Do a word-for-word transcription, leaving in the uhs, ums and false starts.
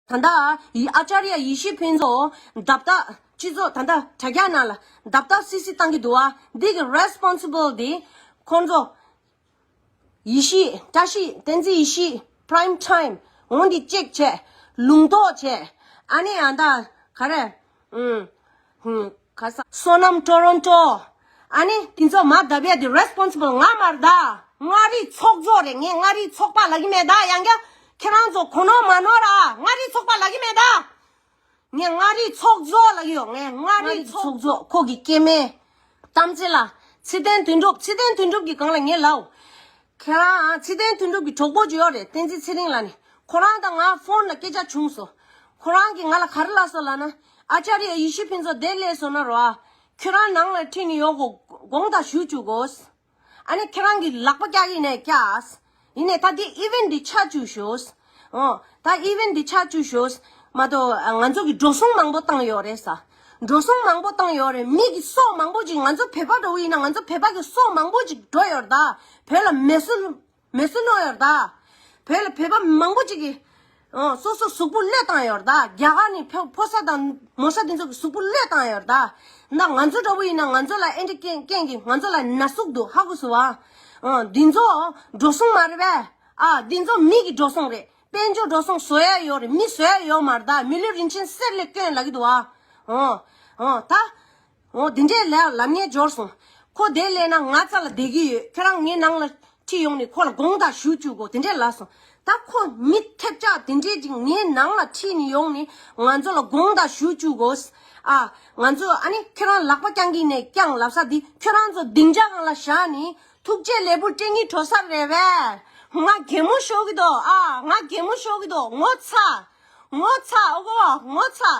ད་ལྟ་ཡི་ཨ་ཅཱརྱ་ཡེ་ཤེས་ཕུན་ཚོགས་རྡབ་རྟགས་སྤྱི་ཚོགས་ད་ལྟ་དྲ་རྒྱ་ནང་ལ་རྡབ་རྟགས་སིག་སིག་བཏང་གི་འདུག་ཨ། འདི་གི་རེ་སི་པོན་སི་བལ་འདི་ཁོང་ཚོ་ཡེ་ཤེས་བཀྲ་ཤིས་བསྟན་འཛིན་ཡེ་ཤེས་པི་རའིམ་ཊའིམ་འོང་འདི་ཅེག་བྱས། ལུང་རྟོགས་བྱས། ཨ་ནི་ཨ་ད་ག་རེ། ཨུམ། ཧུམ། ག་ས་བསོད་ནམས་ཊོ་རོན་ཊོ། ཨ་ནི་དེ་ཚོ་མ་བརྡབ་ཡ་དེ་རེ་སི་པོན་སི་བལ་ང་མ་རེད་ད། མངའ་རིས་ཚོགས་གཙོ་རེད། ངས་མངའ་རིས་ཚོགས་པ་ལབ་ཀྱི་མེད་ད། ཡང་བསྐྱར་ཁྱེད་རང་ཚོ་གོ་ནོར་མ་ནོར་ར། མངའ་རིས་ཚོགས་པ་ལབ་ཀྱི་མེད་ད། ངས་མངའ་རིས་ཚོགས་གཙོ་ལབ་ཀྱི་ཡོད། ངས་མངའ་རིས་ཚོགས་གཙོ་ཁོ་གི་སྐྱེ་དམན་གཏམ་ཚེ་ལ་ཚེ་བརྟན་དོན་གྲུབ། ཚེ་བརྟན་དོན་གྲུབ་ཀྱི་སྒང་ལ་ངས་ལབ། ཁྱེད་རང་ཚེ་བརྟན་དོན་གྲུབ་ཀྱི་གྲོགས་པོ་ཅིག་ཡོད་རེད། བསྟན་འཛིན་ཚེ་རིང་ལབ་ནས། ཁོ་རང་དང་ང་ཕོན་ལ་སྐད་ཆ་བྱུང་སོང་། ཁོ་རང་གིས་ང་ལ་ག་རེ་ལབ་སོང་ལབ་ན། ཨ་ཅཱརྱ་ཡེ་ཤེས་ཕུན་ཚོགས་འདིར་སླེབས་སོང་ན་རོ། ཁྱོད་རང་ནང་ལ་ཁྲིད་ནས་ཡོང་གོ། དགོངས་དག་ཞུ་བཅུག་གོ། ཨ་ནི་ཁྱེད་རང་གིས་ལག་པ་བཀྱག་གི་ནས་བཀྱག། ཡིན་ནས་ད་འདི་ཨི་ཝེན་ཊི་འདི་ཆགས་བཅུག་ཤོག། ཨོ། ད་ཨི་ཝེན་ཊི་འདི་ཆགས་བཅུག་ཤོག། མ་གཏོགས་ང་ཚོ་གི་འགྲོ་སོང་མང་པོ་བཏང་ཡོད་རེད་ས། འགྲོ་སོང་མང་པོ་བཏང་ཡོད་རེད། མི་གི་སྲོག་མང་པོ་ཅིག་ང་ཚོ་བོད་པ་འདྲ་བོ་ཡིན་ན་ང་ཚོ་བོད་པ་གི་སྲོག་མང་པོ་ཅིག་འགྲོ་ཡོད་རེད་ད། བོད་ལ་མེ་གསོད་མེ་གསོད་གནང་ཡོད་རེད་ད། བོད་ལ་བོད་པ་མང་པོ་ཅིག་གིས་ཨོ་སོ་སོ་གཟུགས་པོ་བློས་བཏང་ཡོད་རེད་ད། རྒྱ་གར་ནས་ཕོ་ཕོ་གསར་དང་མོ་གསར་དེ་ཚོ་གི་གཟུགས་པོ་བློས་བཏང་ཡོད་རེད་ད། ད་ང་ཚོ་འདྲ་བོ་ཡིན་ན་ང་ཚོ་ལ་ཨེ་འདྲ་རྐྱེན་རྐྱེན་གྱིས་ང་ཚོ་ལ་ན་ཟུག་འདུག་ཧ་གོ་སོང་ཨ། ཨོ་འདི་ཚོ་འགྲོ་སོང་མ་རེད་པས། ཨ་འདི་ཚོ་མི་གི་འགྲོ་སོང་རེད། དཔལ་འབྱོར་འགྲོ་སོང་བཟོ་ཡ་ཡོད་རེད། མི་བཟོ་ཡ་ཡོད་མ་རེད་ད། མི་ལུས་རིན་ཆེན་གསེར་ལས་དཀོན་ལབ་ཀྱི་འདུག་ཨ། ཨོ་ཨོ་ད། འོ་དེ་འདྲས་ལབ་ལབ་མཁན་འབྱོར་སོང་། ཁོ་དེ་སླེབས་ན་ང་རྩ་ལ་བསྡད་ཀྱི་ཡོད། ཁྱེད་རང་ངའི་ནང་ལ་ཁྲིད་ཡོང་ནས་ཁོ་ལ་དགོངས་དག་ཞུ་བཅུག་གོ། དེ་འདྲས་ལབ་སོང་། ད་ཁོ་མི་ཐེབས་ཆག་དེ་འདྲས་ཅིག་ངའི་ནང་ལ་ཁྲིད་ནས་ཡོང་ནས་ང་ཚོ་ལ་དགོངས་དག་ཞུ་བཅུག་གོ། ཨ་ང་ཚོ་ཨ་ནི་ཁྱེད་རང་ལག་པ་བརྐྱང་གི་ནས་བརྐྱང་ལབ་ས་འདི་ཁྱོད་རང་ཚོ་སྡིངས་ཆ་སྒང་ལ་བཞག་ནས་ཐུགས་རྗེ་ལེགས་འབུལ་སྤྲད་སྙིང་བྲོ་ས་རེད་པས། ང་གད་མོ་ཤོར་གི་འདུག་ཨ་ང་གད་མོ་ཤོར་གི་འདུག་ངོ་ཚ། ངོ་ཚ། ཨོ་གོ་ངོ་ཚ།